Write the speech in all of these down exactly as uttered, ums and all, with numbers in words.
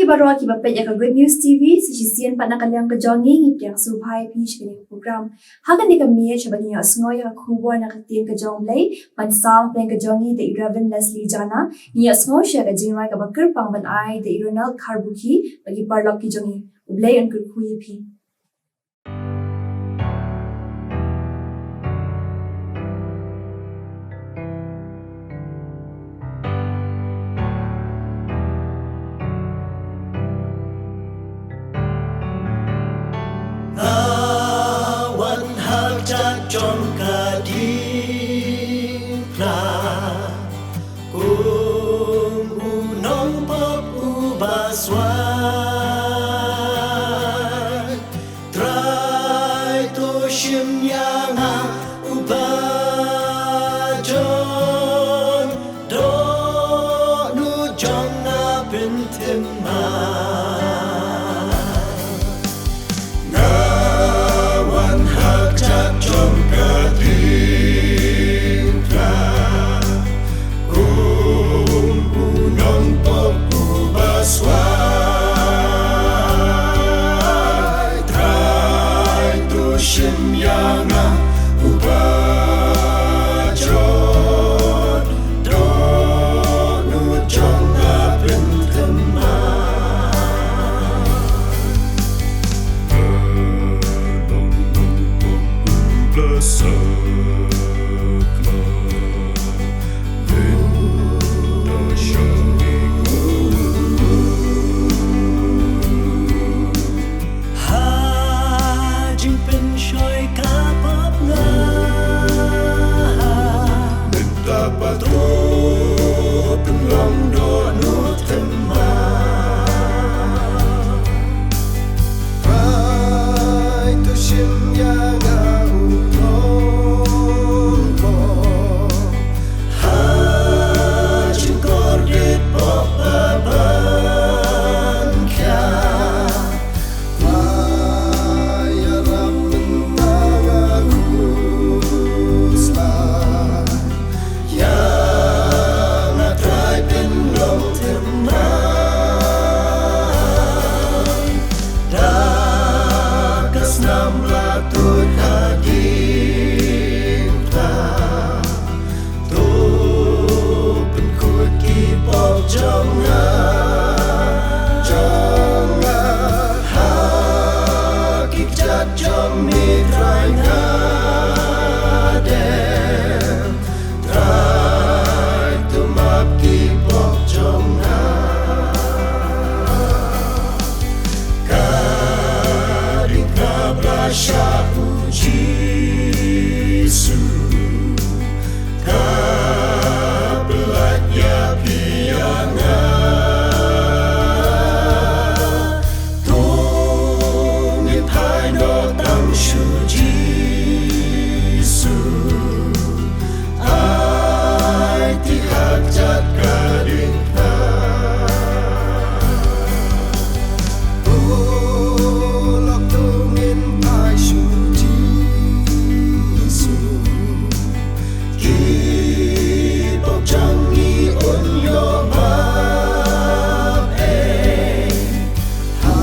Baroh kiba peit ïa ka Good News T V, sa shisien pat na ka liang ka jong ngi, ngi pdiang sngewbha ïa phi sha kane ka program. Ha kane ka miet, sha ba ngin ïohsngew ïa ka khubor na ka ktien ka jong U Blei, ban sam ha pdeng ka jong ngi da i Reverend Leslie Jana, ngin ïohsngew sha ka jingrwai kaba kyrpang ban ai da i Ronald Kharbuki, bad ki paralok ki jong ngi. U Blei un kyrkhu ïa phi. Nga wan ha kjat jong ka diengphna, kum u nongpop uba swai. Trai to shim ïa nga uba jon, dohnud jong nga pynthymmai. Nga wan ha kjat jong ka diengphna, kum u nongpop uba swai. Trai to shim ïa nga uba jon, dohnud jong nga pynthymmai. Ha jingpynshoi ka pop nga, mynta pat to pynlong dohnud thymmai. Trai to shim ïa nga u nongpop, ha jingkordit pop ba ban khia. Trai ïarap mynta nga khuslai. Ïa nga Trai pynlong thymmai. Da ka snam la tuid ha diengphna, to pynkhuid ki pop jong nga, jong nga ha ki kjat jong me Trai nga dem. Trai to map ki pop jong nga. Ka diengphna blasha u Jisu, ka pyllait ïa phi ïa nga. To ngin phai noh tang sha u Jisu. Aiti ha kjat ka diengphna. Paralok to ngin phai sha u Jisu. Ki pop jong ngi un ïoh map ei. Ha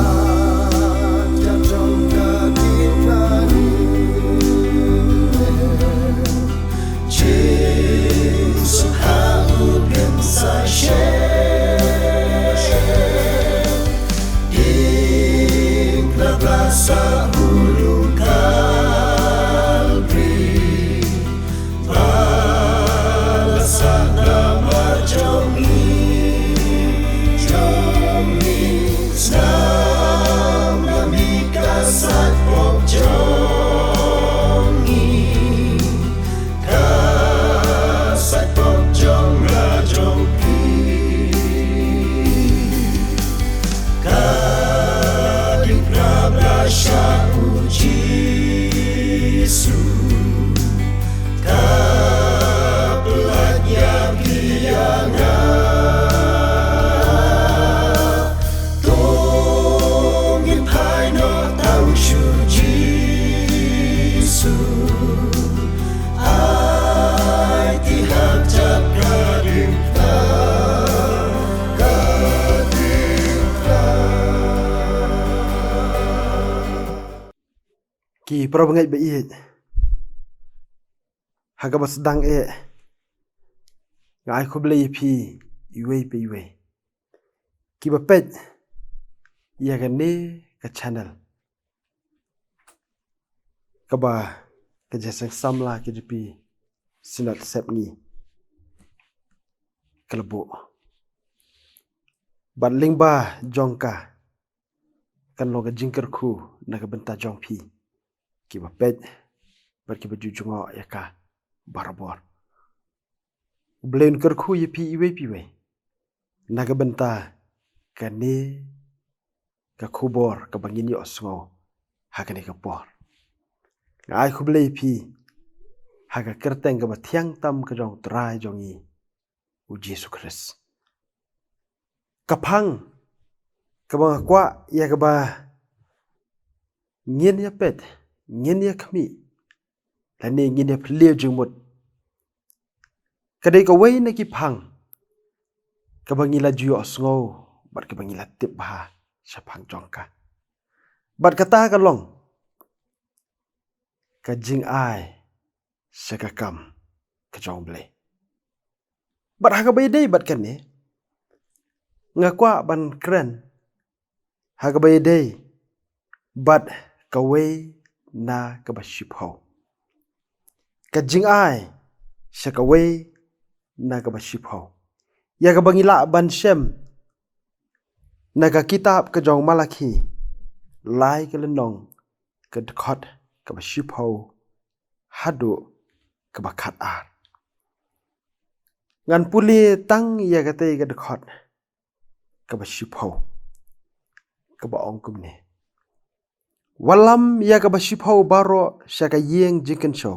kjat jong ka diengphna ruh, jingsuk ha u phin sa shem. Diengphna blasah u lum Kalbari, ba la sah namar jong ngi, jong ngi. Snam la mih ka sait pop jong ngi, ka sait pop jong nga jong phi. Ka diengphna blasha u Jisu, ka pyllait ïa phi ïa nga. To ngin phai noh tang sha u Jisu. Aiti ha kjat ka diengphna, ka diengphna. Ki para bangeit ba ïeit, ha kaba sdang eh, nga ai khublei ïa phi iwei pa iwei kiba peit ïa kane ka channel, kaba ka Jingïaseng Samla KJP Synod Sepngi ka la buh. Bad lyngba jong ka, kan long ka jingkyrkhu na ka bynta jong phi kiba peit bad kiba ju jngoh ïa ka barabor. U Blei un kyrkhu ïa phi iwei pa iwei na ka bynta kane ka khubor kaba ngin ïohsngew ha kane ka por. Nga ai khublei ïa phi ha ka kyrteng kaba thiang tam ka jong U Trai jong ngi, U Jisu Khrist. Ka phang kaba nga kwah ïa kaba ngin ïa peit, ngin ïa khmih, lane ngin ïa plie jingmut, ka dei kawei na ki phang kaba ngi la ju ïohsngew bad kaba ngi la tip bha shaphang jong ka. Bad kata ka long ka jingai sha ka kam ka jong U Blei. Bad ha kaba ïadei bad kane, nga kwah ban kren ha kaba ïadei bad kawei na kaba shiphew. Ka jingai sha kawei na kaba shiphew, ïa kaba ngi lah ban shem na ka kitab ka jong Malakhi, lai ka lynnong, ka dkhot kaba shiphew haduh kaba khatar. Ngan pule tang ïa katei ka dkhot kaba shiphew, kaba ong kumne: Wallam ïa kaba shiphew baroh sha ka ïing jingkynshew,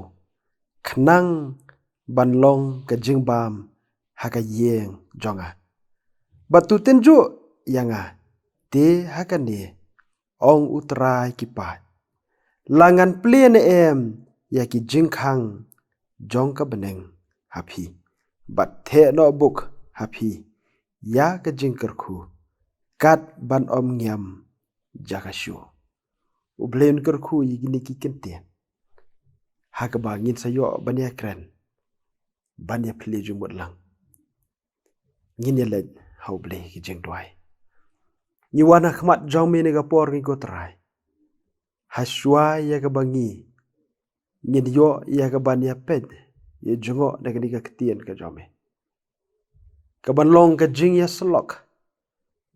khnang ban long ka jingbam ha ka ïing jong nga. Bad to tynjuh ïa nga te ha kane, ong U Trai ki paid, la ngan plie ne em ïa ki jingkhang jong ka bneng ha phi, bad theh noh buk ha phi ïa ka jingkyrkhu, kat ban ym ngiam jaka shuh. U Blei un kyrkhu ïa kine ki kyntien ha kaba ngin sa ïoh ban ïa kren, ban ïa plie jingmut lang. Ngin ïa leit ha U Blei ki jingduwai. Ngi wan ha khmat jong me ha kane ka por, ngi ko Trai, ha shuwa ïa kaba ngi ngin ïoh ïa kaban ïa peit, ïa jngoh da kane ka ktien ka jong me, kaban long ka jingïasyllok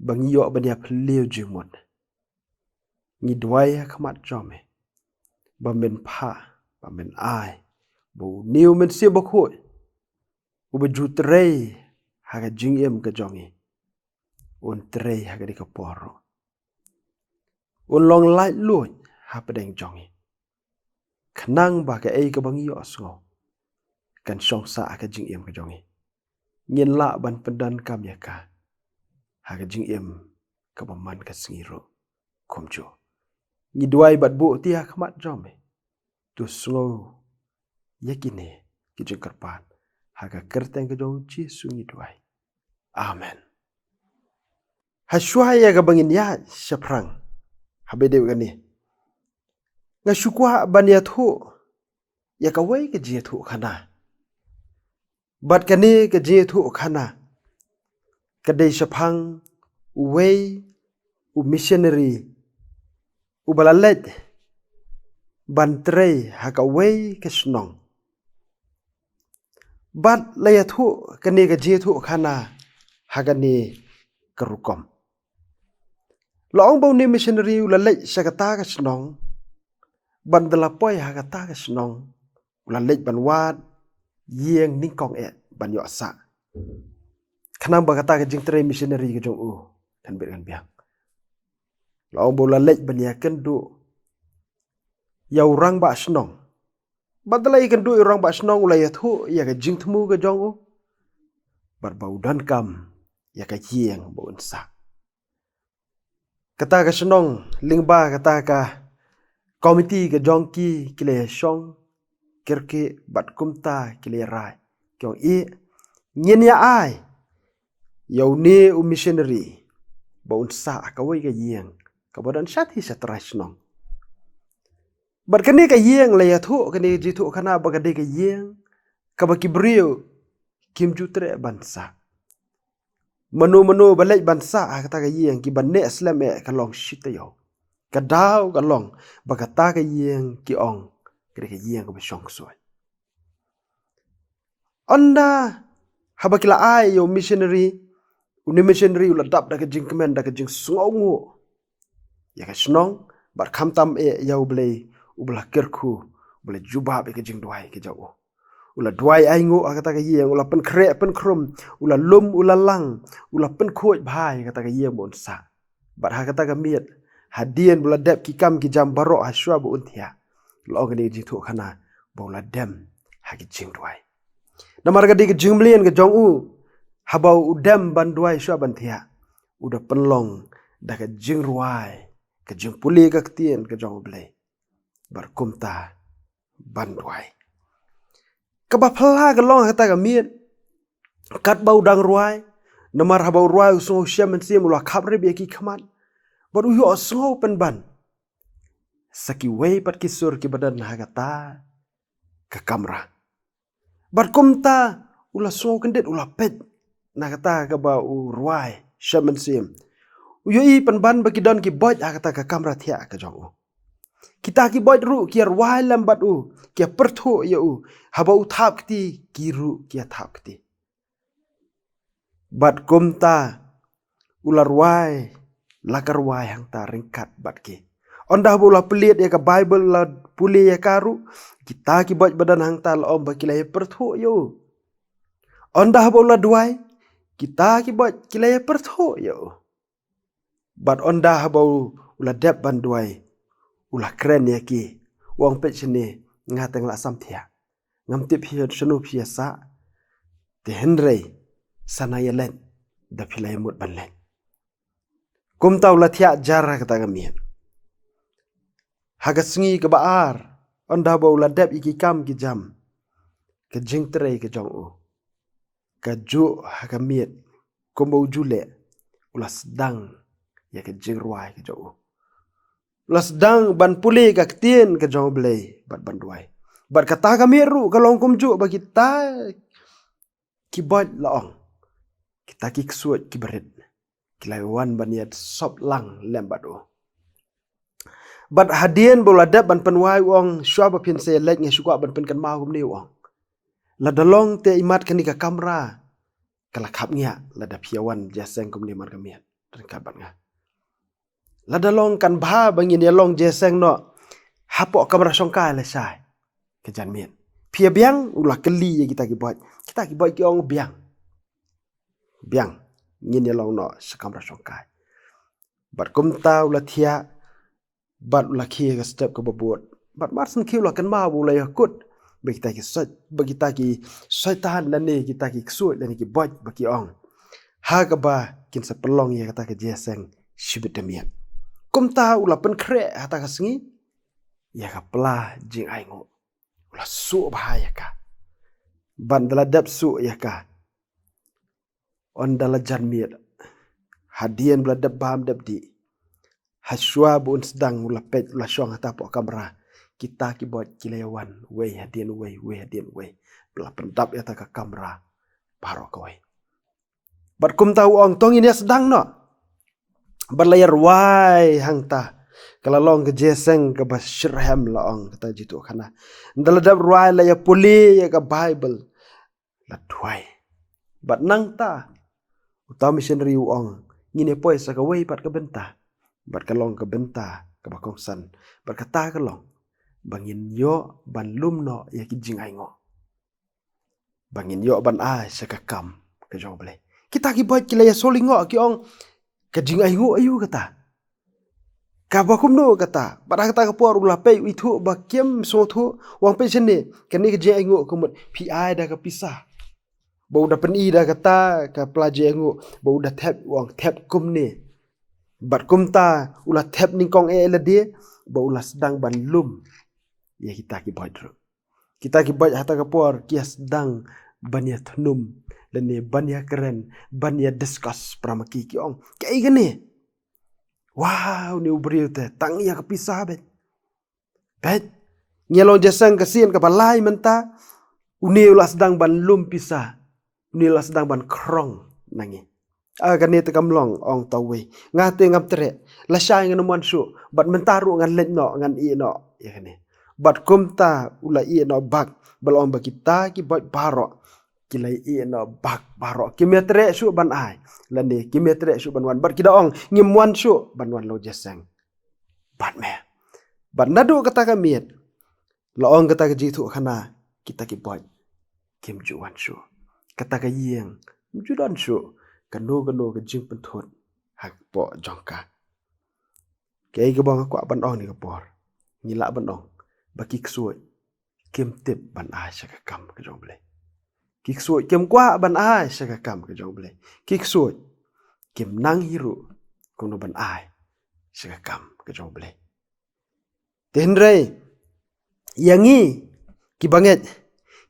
ba ngi ïoh ban ïa plie jingmut. Ngi duwai ha khmat jong me ba men phah, ba men ai ba une U Mynsiem Bakhuid uba ju trei ha ka jingim ka jong ngi, un trei ha kane ka por ruh, un long laitluid hapdeng jong ngi, khnang ba kaei kaba ngi ïohsngew kan shong sah ha ka jingim ka jong ngi, ngin lah ban pyndonkam ïa ka ha ka jingim kaba man ka sngi ruh kumjuh. Ngi duwai bad buh ïa ka ha khmat jong me. To sngew ïa kine ki jingkyrpad, ha ka kyrteng ka jong U Jisu ngi duwai. Amen. Ha shuwa ïa kaba ngin ïaid shaphrang, haba ïadei bad kane, nga shu kwah ban ïathuh ïa kawei ka jingïathuhkhana. Bad kane ka jingïathuhkhana ka dei shaphang uwei u missionary uba la leit ban trei ha kawei ka shnong. Bad la ïathuh kane ka jingïathuhkhana ha kane ka rukom. La ong ba une u missionary u la leit sha kata ka shnong, bad ynda la poi ha kata ka shnong, u la leit ban wad ïing nyngkong eh ban ïoh sah, khnang ba kata ka jingtrei missionary ka jong u kan bit kan biang. La ong ba u la leit ban ïakynduh ïa u rangbah shnong. Bad ynda la ïakynduh ïa u rangbah shnong, u la ïathuh ïa ka jingthmu ka jong u, bad ba u donkam ïa ka ïing ba un sah. Kata ka shnong lyngba kata ka komiti ka jong ki, ki la ïashong kyrkieh bad kumta ki la ïarai, ki ong, eh, ngin ïa ai ïa une u missionary ba un sah ha kawei ka ïing kaba don shathie sha trai shnong. Bad kane ka ïing la ïathuh, kane ka jingthoh khana ba ka dei ka ïing kaba ki briew kim ju treh ban sah. Mano mano ba leit ban sah ha kata ka ïing, ki ban neh slem eh, ka long shi taïew. Ka daw ka long ba kata ka ïing ki ong ka dei ka ïing kaba shong ksuid. Ynda haba ki la ai ïa u missionary, une u missionary u la dap da ka jingkmen, da ka jingsngewnguh ïa ka shnong, bad khamtam eh ïa U Blei uba la kyrkhu, uba la jubab ïa ka jingduwai ka jong u. U la duwai ainguh ha kata ka ïing, u la pynkhreh pynkhrum, u la lum, u la lang, u la pynkhuid bha ïa kata ka ïing ba un sah. Bad ha kata ka miet, hadien ba u la dep ki kam ki jam baroh ha shuwa ba un thiah, la ong kane ka jingthoh khana ba u la dem ha ki jingduwai. Namar ka dei ka jingmlien ka jong u, haba u dem ban duwai shuwa ban thiah, u da pynlong da ka jingrwai, ka jingpule ka ktien ka jong U Blei. Bad kumta ban duwai. Kaba phylla ka long ha kata ka miet, katba u dang rwai, namar haba u rwai u sngew shem mynsiem, u la khap rip ïa ki khmat, bad u ïohsngew pynban sa kiwei pat ki sur kiba don ha kata ka kamra. Bad kumta u la sngew kyndit, u la peit na kata kaba u rwai shem mynsiem. U ïohi pynban ba ki don ki boit ha kata ka kamra thiah ka jong u. Kita ki boit ruh ki ïa rwai lem bad u, ki ïa pyrthuh ïa u. Haba u thap kti, ki ruh ki ïa thap kti. Bad kumta u la rwai, la ka rwai hangta ryngkat bad ki. Ynda haba u la plie ïa ka Baibl, la pule ïa ka ruh, kita ki boit ba don hangta la ong ba ki la ïa pyrthuh ïa u. Ynda haba u la duwai, kita ki boit ki la ïa pyrthuh ïa u. Bad ynda haba u la dep ban duwai, u la kren ïa ki, u ong, peit shane, nga te nga la sam thiah. Ngam tip hi shano phi ïa sah, te hynrei sa nang ïa leit da phi la ïa mut ban leit. Kumta u la thiah jar ha kata ka miet. Ha ka sngi kaba ar, ynda ba u la dep ïa ki kam ki jam, ka jingtrei ka jong u, ka juh ha ka miet, kumba u ju leh, u la sdang ïa ka jingrwai ka jong u. U la sdang ban pule ka ktien ka jong U Blei bad ban duwai. Bad kata ka miet ruh ka long kumjuh ba kita ki boit, la ong, kita ki ksuid kiba rit ki la wan ban ïa sop lang lem bad u. Bad hadien ba u la dep ban pynwai, u ong, shuwa ba phin sa ïa leit nga shu kwah ban pynkynmaw kumne, u ong. Lada long te imat kane ka kamra ka la khapngiah lada phi ïa wan jingïaseng kumne man ka miet ryngkat bad nga. Lada long kan bha ba ngin ïa long jingïaseng noh hapoh kamra shongkai lashai ka janmiet. Phi ïa biang? U la kylli ïa kita ki boit. Kita ki boit ki ong biang. Biang, ngin ïa long noh sha kamra shongkai. Bad kumta u la thiah, bad u la khie ka step kaba bud. Bad mar shen khie u la kynmaw ba u la ïa kut ba kita ki soit, ba kita ki soitan lane kita ki ksuid lane ki boit ba ki ong, ha kaba kin sa pynlong ïa kata ka jingïaseng shibit da miet. Kumta u la pynkhreh ha kata ka sngi ïa ka pla jingainguh. U la suh bha ïa ka. Bad ynda la dep suh ïa ka, ynda la janmiet, hadien ba la dep bam dep dih, ha shuwa ba un sdang, u la peit, u la shong hata hapoh kamra. Kita ki boit ki la ïa wan, wei hadien wei, wei hadien wei. Ba la pyndap ïa kata ka kamra baroh kawei. Bad kumta u ong, to ngin ïa sdang noh. Bad la ïa rwai hangta. Ka la long ka jingïaseng kaba shitrhem, la ong kata ka jingïathuhkhana. Ynda la dep rwai, la ïa pule ïa ka Baibl, la duwai. Bad nangta uta u missionary u ong, ngin ïa poi sa kawei pat ka bynta. Bad ka long ka bynta kaba kongsan. Bad kata ka long ba ngin ïoh ban lum noh ïa ki jingainguh, ba ngin ïoh ban ai sha ka kam ka jong U Blei. Kita ki boit ki la ïa shu lyngngoh, ki ong, ka jingainguh aïu kata? Kaba kumno kata? Bad ha kata ka por u la peit, u ithuh ba kim sngewthuh, u ong, peit shane, kane ka jingainguh ka mut phi ai da ka pisa. Ba u da pyni da kata ka pla jingainguh, ba u da thep, u ong, thep kumne. Bad kumta u la thep nyngkong eh ïa lade, ba u la sdang ban lum ïa kita ki boit ruh. Kita ki boit hata ka por ki ïa sdang ban ïa thnum lane ban ïa kren, ban ïa discuss para ma ki, ki ong, kaei kane? Wow, une u briew te tang ïa ka pisa beit. Peit, ngi long jingïaseng ka sien kaba lai mynta, une u la sdang ban lum pisa, une u la sdang ban khrong na ngi. A kane te kam long, ong uta uwei. Nga te ngam treh, lashai ngan ym wan shuh, bad mynta ruh ngan leit noh, ngan ïeh noh ïa kane. Bad kumta u la ïeh noh bak, ba la ong ba kita ki boit baroh ki la ïeh noh bak baroh. Kim ïa treh shuh ban ai, lane kim ïa treh shuh ban wan. Bad ki da ong, ngim wan shuh ban wan long jingïaseng bad me. Bad naduh kata ka miet, la ong kata ka jingïathuhkhana, kita ki boit kim ju wan shuh. Kata ka ïing, ym ju don shuh kano kano ka jingpynthut hapoh jong ka. Kaei kaba nga kwah ban ong ha kane ka por, ngi lah ban ong ba ki ksuid kim tip ban ai sha ka kam ka jong U Blei. Ki ksuid kim kwah ban ai sha ka kam ka jong U Blei. Ki ksuid kim nang hi ruh kumno ban ai sha ka kam ka jong U Blei. Te hynrei, ïa ngi ki bangeit,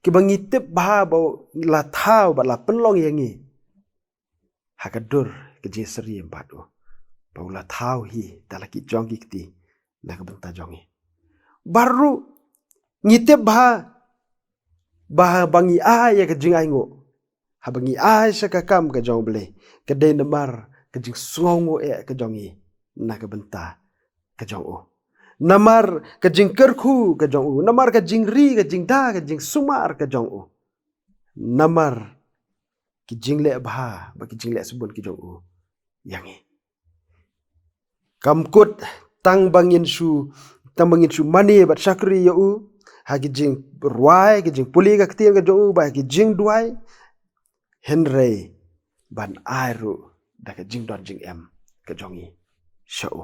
kiba ngi tip bha ba u la thaw bad la pynlong ïa ngi ha ka dur ka jingsyriem bad u, ba u la thaw hi da la ki jong ki kti na ka bynta jong ngi. Bad ruh ngi tip bha ba haba ngi ai ïa ka jingainguh, haba ngi ai sha ka kam ka jong U Blei, ka dei namar ka jingsngewnguh eh ka jong ngi na ka bynta ka jong u. Namar ka jingkyrkhu ka jong u, namar ka jingri, ka jingda, ka jingsumar ka jong u. Namar ki jingleh bha bad ki jingleh sbun ki jong u ïa ngi. Kam kut tang ba ngin shu, tang ba ngin shu mane bad shakri ïa u ha ki jingrwai, ki jingpule ka ktien ka jong u, bad ha ki jingduwai, hynrei ban ai ruh da ka jingdon jingem ka jong ngi sha u.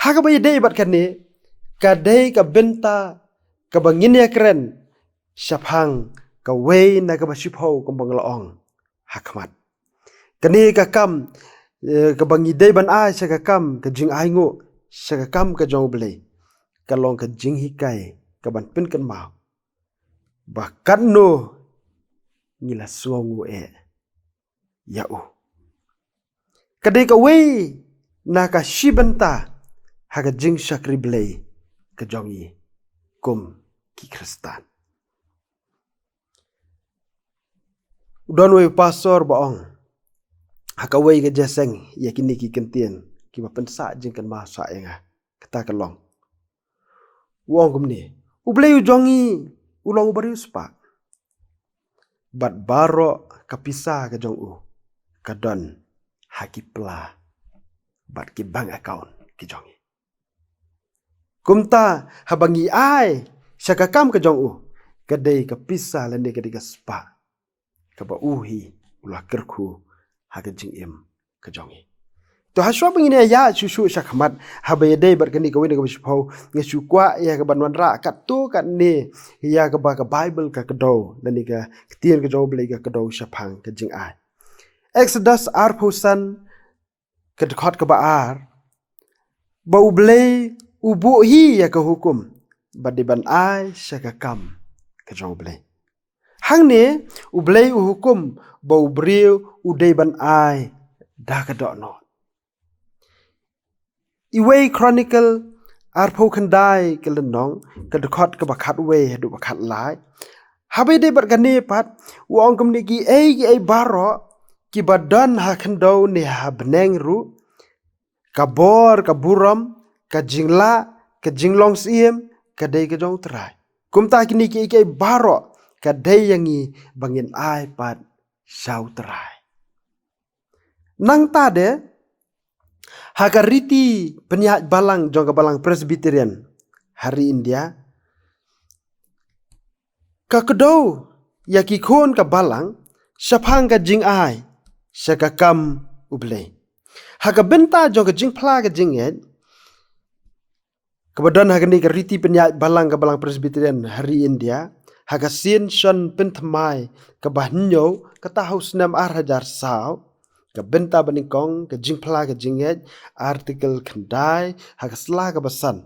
Ha kaba ïadei bad kane, ka dei ka bynta kaba ngin ïakren shaphang kawei na kaba shiphew, kumba nga la ong ha khmat. Kane ka kam, eh, kaba ngi dei ban ai sha ka kam ka jingainguh sha ka kam ka jong U Blei, ka long ka jinghikai kaban pynkynmaw ba katno ngi la sngewnguh eh ïa u. Ka dei kawei na ka shi bynta ha ka jingshakri Blei ka jong ngi kum ki Khristan. U don uwei u pastor ba ong ha kawei ka jingïaseng ïa kine ki kyntien kiba pynsah jingkynmaw sah ïa nga. Kata ka long, u ong kumne: U Blei u jong ngi u long uba riewspah, bad baroh ka pisa ka jong u ka don ha ki pla bad ki bank account ki jong ngi. Kumta haba ngi ai sha ka kam ka jong u, ka dei ka pisa lane ka dei ka spah kaba u hi u la kyrkhu ha ka jingim ka jong ngi. To, ha shuwa ba ngin ïa shu shu sha khmat, haba ïadei bad kane kawei na kaba shiphew, nga shu kwah ïa kaban wanrah katto katne ïa kaba ka Baibl ka kdew lane ka ktien ka jong U Blei ka kdew shaphang ka jingai. Exodus arphew san, ka dkhot kaba ar, ba U Blei u buh hi ïa ka hukum ba dei ban ai sha ka kam ka jong U Blei. Hangne U Blei u hukum ba u briew u dei ban ai da ka dohnud. Iwei Chronicle arphew khyndai ka lynnong, ka dkhot kaba khatwei haduh ba khatlai. Haba ïadei bad kane pat, u ong kumne: Kiei kiei baroh kiba don ha khyndew ne ha bneng ruh, ka bor, ka burom, ka jinglah, ka jinglong syiem, ka dei ka jong U Trai. Kumta kine kiei kiei baroh ka dei ïa ngi ba ngin ai pat sha U Trai. Nangta de, ha ka riti pynïaid balang jong ka Balang Presbyterian ha ri India, ka kdew ïa ki khun ka balang shaphang ka jingai sha ka kam U Blei. Ha ka bynta jong ka jingphla ka jingngeit, kaba don ha kane ka riti pynïaid balang ka Balang Presbyterian ha ri India, ha ka sien shon pynthymmai kaba hynñiew, kata ha u snem ar hajar saw, ka bynta ba nyngkong ka jingphla ka jingngeit, article khyndai, ha ka sla kaba san,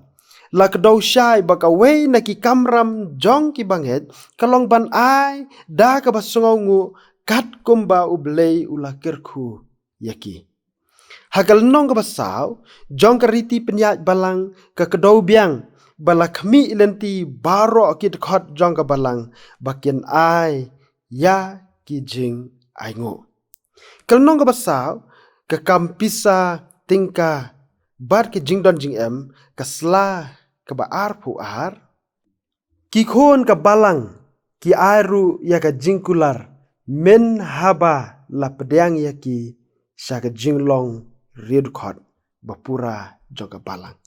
la kdew shai ba kawei na ki kamram jong ki bangeit ka long ban ai da kaba sngewnguh katkum ba U Blei u la kyrkhu ïa ki. Ha ka lynnong kaba saw jong ka riti pynïaid balang, ka kdew biang ba la khmih lynti baroh ki dkhot jong ka balang ba kin ai ïa ki jingainguh. Ka lynnong kaba saw, ka kam pisa, tyngka bad ki jingdon jingem, ka sla kaba arphew ar. Ki khun ka balang ki ai ruh ïa ka jingkular mynhaba la pdiang ïa ki sha ka jinglong riewdkhot ba pura jong ka balang.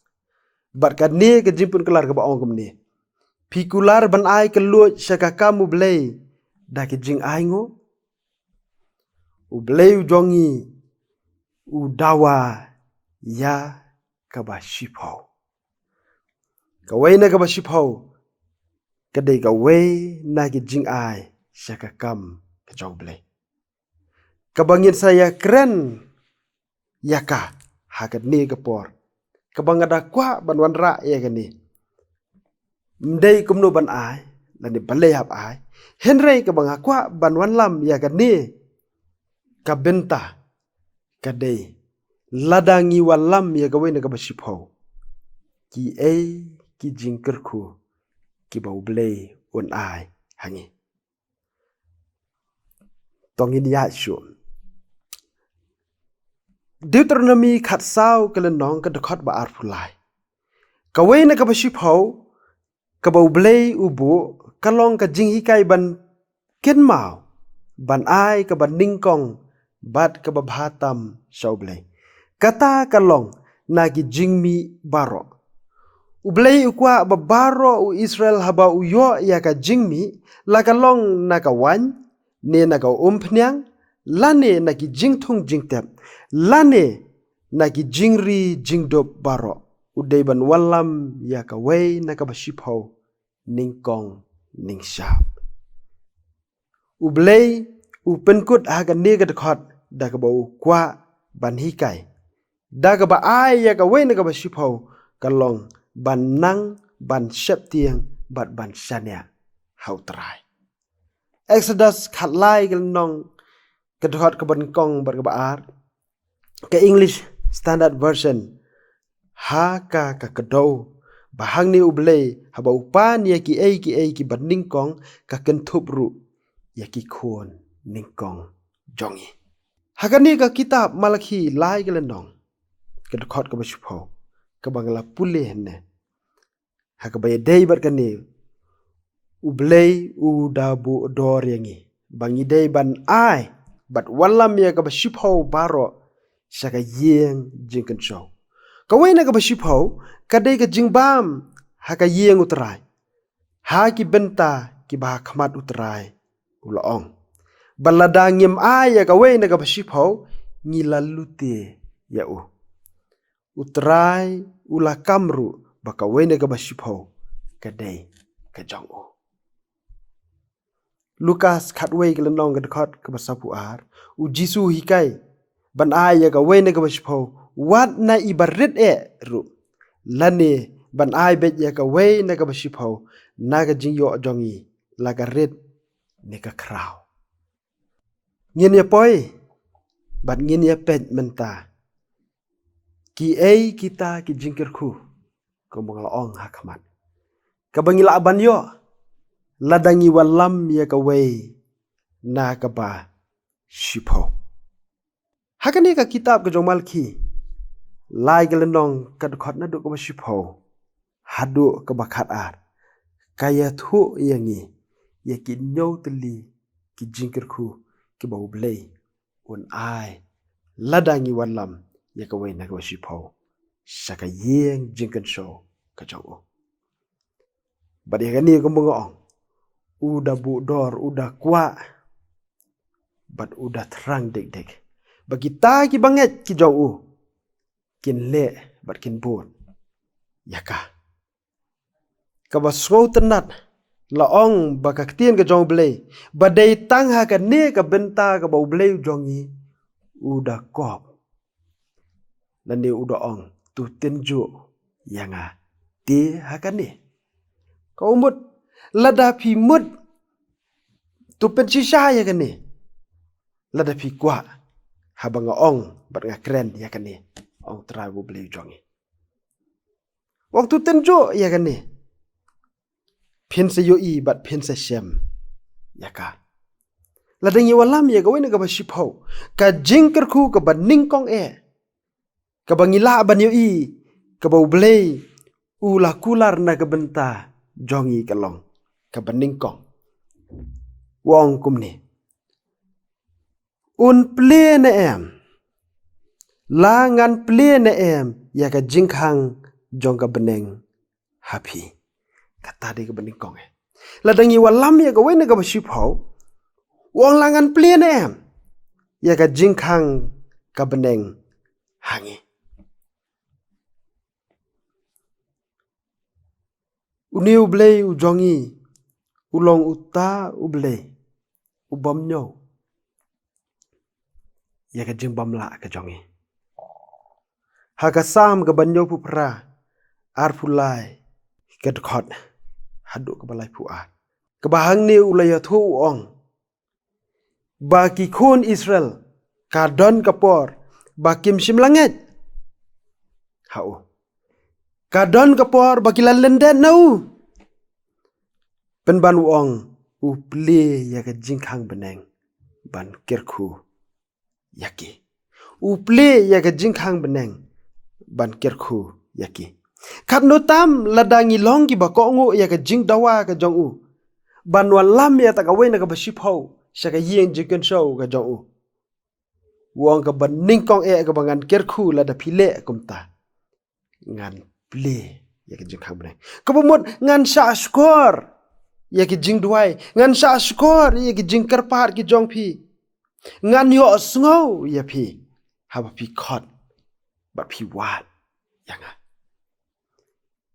Bad kane ka jingpynkular kaba ong kumne: Phi kular ban ai kylluid sha ka kam U Blei da ki jingainguh? U Blei u jong ngi u dawa ïa kaba shiphew. Kawei na kaba shiphew ka dei kawei na ki jingai sha ka kam ka jong U Blei, kaba ngin sa ïakren ïa ka ha kane ka por, kaba nga da kwah ban wanrah ïa kane. Ym dei kumno ban ai lane balei hap ai, hynrei kaba nga kwah ban wallam ïa kane ka bynta ka dei: Lada ngi wallam ïa kawei na kaba shiphew, kiei ki jingkyrkhu kiba U Blei un ai ha ngi? To ngin ïa shu Deuteronomi khatsaw ka lynnong ka dkhot ba arphew lai. Kawei na kaba shiphew kaba U Blei u buh ka long ka jinghikai ban kynmaw, ban ai kaba nyngkong bad kaba bha tam sha U Blei. Kata ka long na ki jingmih baroh. U Blei u kwah ba baroh u Israel haba u ïoh ïa ka jingmih, la ka long na ka waiñ, ne na ka umphniang, lane na ki jingthung jingtep, lane na ki jingri jingdup baroh, u dei ban wallam ïa kawei na kaba shiphew nyngkong nyngshap. U Blei u pynkut ha kane ka dkhot da kaba u kwah ban hikai, da kaba ai ïa kawei na kaba shiphew ka long ban nang, ban sheptieng bad ban shaniah ha U Trai. Exodus khatlai ka lynnong ka dkhot kaba nyngkong bad kaba ar. Ka English Standard Version, ha ka ka kdew ba hangne U Blei haba u pan ïa kiei kiei kiba nyngkong, ka kynthup ruh ïa ki khun nyngkong jong ngi. Ha kane ka kitab Malakhi lai ka lynnong ka dkhot kaba shiphew, kaba nga la pule hangne, ha kaba ïadei bad kane, U Blei u da buh dor ïa ngi ba ngi dei ban ai bad wallam ïa kaba shiphew baroh sha ka ïing jingkynshew. Kawei na kaba shiphew ka dei ka jingbam ha ka ïing U Trai, ha ki bynta kiba ha khmat U Trai, u la ong. Bad lada ngim ai ïa kawei na kaba shiphew, ngi la lute ïa u. U Trai u la kam ruh ba kawei na kaba shiphew ka dei ka jong u. Lukas khatwei ka lynnong ka dkhot kaba sawphew ar, U Jisu u hikai ban ai ïa kawei na kaba shiphew wat na i barit eh ruh, lane ban ai beit ïa kawei na kaba shiphew na ka jingïoh jong ngi, la ka rit ne ka khraw. Ngin ïa poi bad ngin ïa peit mynta kiei kita ki jingkyrkhu, kumba nga la ong ha khmat, kaba ngi lah ban ïoh lada ngi wallam ïa kawei na kaba shiphew. Ha kane ka kitab ka jong Malakhi, lai ka lynnong ka dkhot naduh kaba shiphew haduh kaba khatar, ka ïathuh ïa ngi ïa ki hynñiew tylli ki jingkyrkhu kiba U Blei un ai lada ngi wallam ïa kawei na kaba shiphew sha ka ïing jingkynshew ka jong u. Bad ïa kane kumba nga ong, u da buh dor, u da kwah bad u da thrang dik dik ba kita kiba ngeit ki jong u kin leh bad kin bud ïa ka. Kaba sngewtynnat, la ong ba ka ktien ka jong U Blei, ba dei tang ha kane ka bynta kaba U Blei u jong ngi u da kop, lane u da ong, to tynjuh ïa nga te ha kane. Ka u mut, lada phi mut, to pynshisha ïa kane, lada phi kwah, haba nga ong bad nga kren ïa kane, ong Trai U Blei u jong ngi. Ong to tynjuh ïa kane. Phin sa ïohi bad phin sa shem ïa ka. Lada ngi wallam ïa kawei na kaba shiphew, ka jingkyrkhu kaba nyngkong eh, kaba ngi lah ban ïohi, kaba U Blei u la kular na ka bynta jong ngi ka long kaba nyngkong. U ong kumne: Un plie ne em? La ngan plie ne em ïa ka jingkhang jong ka bneng ha phi? Kata dei kaba nyngkong eh. Lada ngi wallam ïa kawei na kaba shiphew, u ong la ngan plie ne em ïa ka jingkhang ka bneng ha ngi? Une U Blei u jong ngi u long uta U Blei u bym ñiew ïa ka jingbymlah ka jong ngi. Ha ka Salm kaba hynñiewphew phra, arphew lai ka dkhot haduh kaba laiphew ar, kaba hangne u la ïathuh u ong ba ki khun Israel ka don ka por ba kim shym la ngeit ha u. Ka don ka por ba ki la lyndet na u. Pynban u ong u plie ïa ka jingkhang bneng ban kyrkhu ïa ki. U plie ïa ka jingkhang bneng ban kyrkhu ïa ki. Katno tam lada ngi long kiba kohnguh ïa ka jingdawa ka jong u ban wallam ïa kata kawei na kaba shiphew sha ka ïing jingkynshew ka jong u. U ong kaba nyngkong eh kaba ngan kyrkhu lada phi leh kumta, ngan plie ïa ka jingkhang bneng. Kaba mut ngan shahshkor ïa ki jingduwai, ngan shahshkor ïa ki jingkyrpad ki jong phi. Ngan ïohsngew ïa phi haba phi khot bad phi wad ïa nga.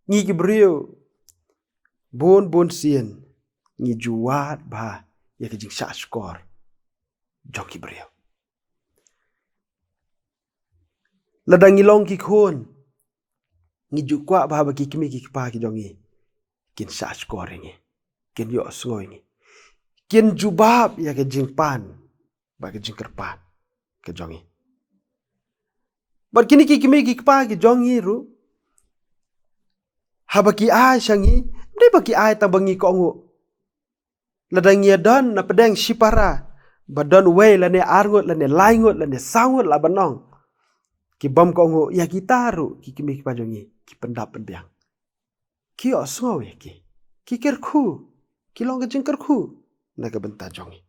Ngi ki briew bun bun sien ngi ju wad bha ïa ki jingshahshkor jong ki briew. Lada ngi long ki khun, ngi ju kwah bha ba ki kmie ki kpa ki jong ngi kin shahshkor ïa ngi, kin ïohsngew ïa ngi, kin jubab ïa ka jingpan bad ka jingkyrpad ka jong ngi. Bad kine ki kmie ki kpa ki jong ngi ruh, haba ki ai sha ngi, ym dei ba ki ai tang ba ngi kohnguh. Lada ngi ïa don na pdeng shipara ba don wei lane arngut lane laingut lane sawngut la ban ong, ki bym kohnguh, ïa kita ruh ki kmie ki kpa jong ngi ki pyndap pynbiang. Ki ïohsngew ïa ki, ki kyrkhu, ki long ka jingkyrkhu na ka bynta jong ngi.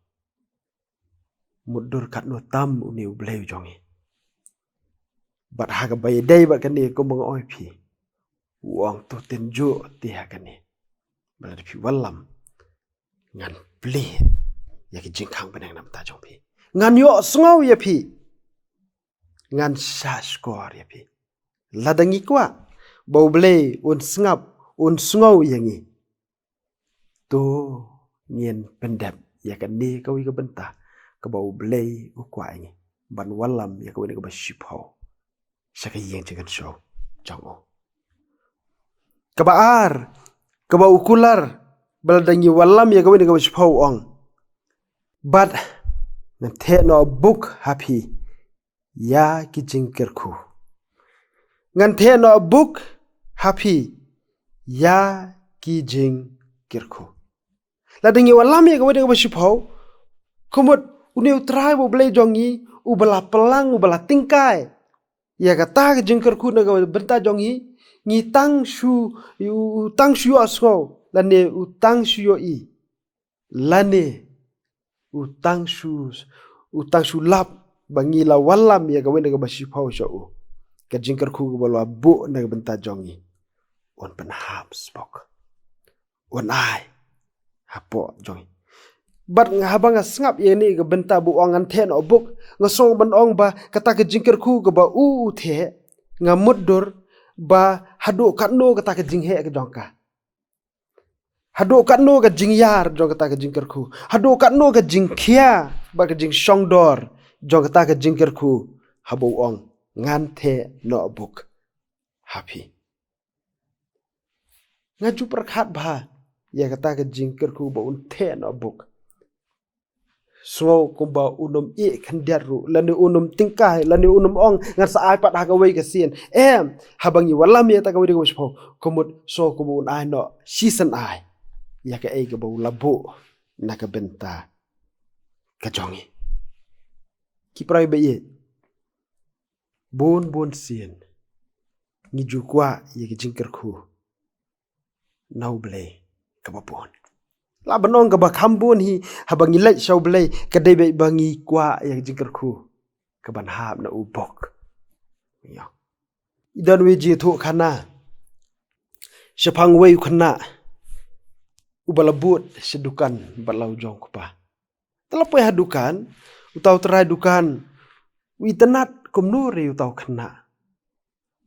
Mutdur katno tam une U Blei u jong ngi. Bad ha kaba ïadei bad kane kumba nga ong ïa phi, u ong to tynjuh te ha kane, ba lada phi wallam, ngan plie ïa ki jingkhang bneng na bynta jong phi. Ngan ïohsngew ïa phi. Ngan shahshkor ïa phi. Lada ngi kwah ba U Blei un sngap, un sngew ïa ngi, to ngin pyndep ïa kane kawei ka bynta kaba U Blei u kwah ïa ngi, ban wallam ïa kawei na kaba shiphew sha ka ïing jingkynshew jong u. Kaba ar, kaba u kular ba lada ngi wallam ïa kawei na kaba shiphew, u ong, bad ngan theh noh buk ha phi ïa ki jingkyrkhu. Ngan theh noh buk ha phi ïa ki jingkyrkhu. Lada ngi wallam ïa kawei na kaba shiphew, ka mut une U Trai U Blei jong ngi uba la pynlang, uba la tyngkai ïa kata ka jingkyrkhu na ka bynta jong ngi, ngi tang shu, u tang shu ïohsngew lane u tang shu ïohi, lane u tang shu, u tang shu lap ba ngi la wallam ïa kawei na kaba shiphew sha u. Ka jingkyrkhu kaba la buh na ka bynta jong ngi, un pynhap sbok, un ai hapoh jong ngi. Bad nga, haba nga sngap ïa kane ka bynta ba u ong ngan theh noh buk, nga sngew ban ong ba kata ka jingkyrkhu kaba u u theh, nga mutdur ba haduh katno kata ka jingheh ka jong ka. Haduh katno ka jingïar jong kata ka jingkyrkhu. Haduh katno ka jingkhia bad ka jingshongdor jong kata ka jingkyrkhu, haba u ong ngan theh noh buk ha phi. Nga ju pyrkhat bha ïa kata ka jingkyrkhu ba un theh noh buk. Sngew kumba un ym ïeh khyndiat ruh, lane un ym tyngkai, lane un ym ong, ngan sa ai pat ha kawei ka sien. Em, haba ngi wallam ïa kata kawei ka shiphew, ka mut sngew kumba un ai noh shisien ai ïa kaei kaba u la buh na ka bynta ka jong ngi. Ki para ba ïeit, bun bun sien ngi ju kwah ïa ka jingkyrkhu na U Blei kaba bun. La ban ong kaba kham bun hi, haba ngi leit sha U Blei, ka dei beit ba ngi kwah ïa ka jingkyrkhu kaban hap na u bok. Ïa. I don wei jingthoh khana shaphang wei u khynnah uba la bud sha dukan bad la u jong u kpa. Te la poi ha dukan, uta u trai dukan u itynnad kumno re uta u khynnah.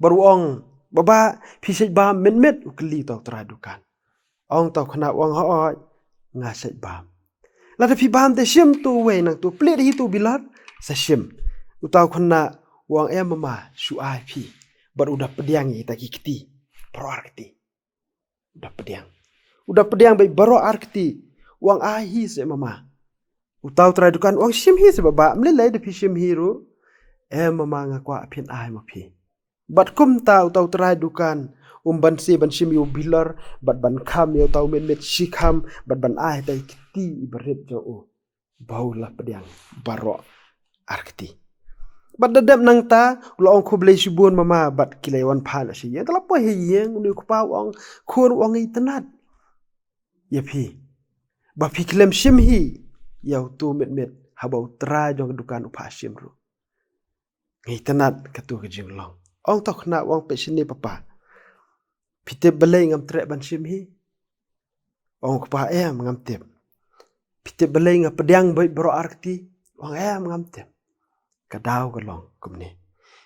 Bad u ong, "Baba, phi shait bam mynmiet?" u kylli uta u trai dukan. Ong uta u khynnah, u ong, "Hooid, nga shait bam." "Lada phi bam te shim to uwei, nangto plie hi to u bilor, sa shim." Uta u khynnah u ong, "Em mama, shu ai phi." Bad u da pdiang ïa kita ki kti baroh ar kti. U da pdiang. U da pdiang beit baroh ar kti. U ong, "Ai hi seh mama." Uta u trai dukan u ong, "Shim hi seh baba, ym lei lei da phi shim hi ruh." "Em mama, nga kwah phin ai ma phi." Bad kumta uta u trai dukan um banse ban shim ïa u bilor, bad ban kham ïa uta u mynmiet shikham, bad ban ai ha kita ki kti iba rit jong u ba u la pdiang baroh ar kti. Bad da dep nangta, u la ong, "Khublei shibun mama," bad ki la wan phai noh sha ïing. Te la poi ha ïing, une u kpa u ong, khun u ong, "Nga itynnad ïa phi ba phi khlem shim hi ïa uto u mynmiet haba u trai jong ka dukan u phah shim ruh. Nga itynnad kato ka jinglong." Ong uta u khynnah, u ong, "Peit shane papa. Phi tip balei ngam treh ban shim hi?" Ong u kpa, "Em, ngam tip." "Phi tip balei nga pdiang beit baroh ar kti?" Ong, "Em, ngam tip." Ka daw ka long kumne.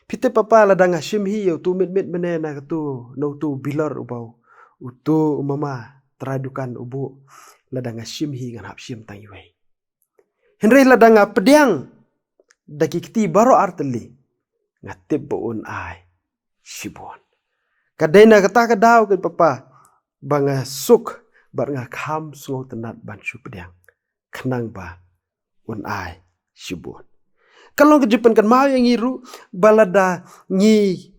"Phi tip papa, lada nga shim hi ïa uto u mynmiet mynne na kato, na uto u bilor uba uto u mama trai dukan u buh, lada nga shim hi ngan hap shim tang iwei. Hynrei lada nga pdiang da ki kti baroh ar tylli, nga tip ba un ai shibun. Ka dei na kata ka daw keiñ papa ba nga suk bad nga kham sngewtynnad ban shu pdiang, khnang ba un ai shibun." Ka long ka jingpynkynmaw ïa ngi ruh ba lada ngi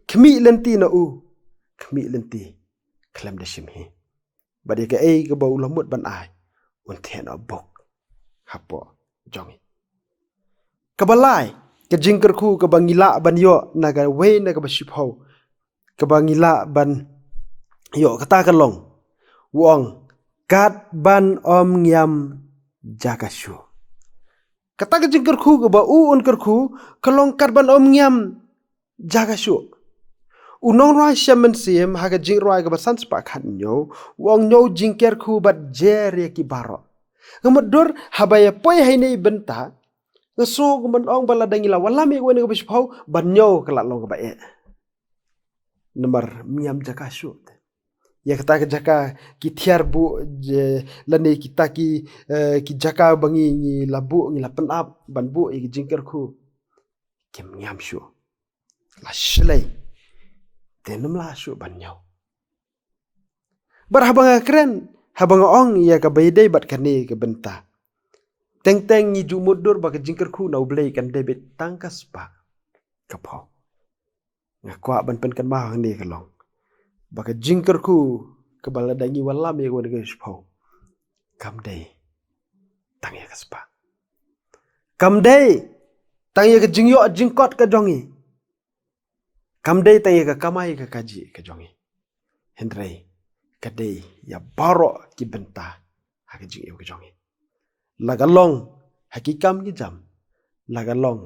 khmih lynti na u, khmih lynti khlem da shim hi. Bad ïa kaei kaba u la mut ban ai, un theh noh bok hapoh jong ngi. Kaba lai, ka jingkyrkhu kaba ngi lah ban ïoh na kawei na kaba shiphew, kaba ngi lah ban ïoh, kata ka long, u ong, "Kat ban ym ngiam jaka shuh." Kata ka jingkyrkhu kaba u un kyrkhu ka long, "Kat ban ym ngiam jaka shuh." U nongrwai shem mynsiem ha ka jingrwai kaba san spah khathynñiew u ong, "Ñiew jingkyrkhu bad jer ïa ki baroh." Nga mutdur haba ïa poi ha ine i bynta, nga sngew kumban ong ba lada ngi la wallam ïa kawei na kaba shiphew, ban ñiew ka la long kaba eh. Namar ym ngiam jaka shuh te. Ïa kata ka jaka ki thiar buh, je, lane kita ki, eh, ki jaka ba ngi, ngi la buh, ngi la pynap ban buh ïa ki jingkyrkhu, kim ngiam shuh. La shlei te ym lah shuh ban ñiew. Bad haba nga kren, haba nga ong ïa kaba ïadei bad kane ka bynta, teng teng ngi ju mutdur ba ka jingkyrkhu na U Blei kan dei beit tang ka spah ka phew. Nga kwah ban pynkynmaw hangne ka long ba ka jingkyrkhu kaba lada ngi wallam ïa kawei na kaba shiphew, kam dei tang ïa ka spah. Kam dei tang ïa ka jingïoh jingkot ka jong ngi. Kam dei tang ïa ka kamai ka kajih ka jong ngi. Hynrei ka dei ïa baroh ki bynta ha ka jingim ka jong ngi. La ka long ha ki kam ki jam, la ka long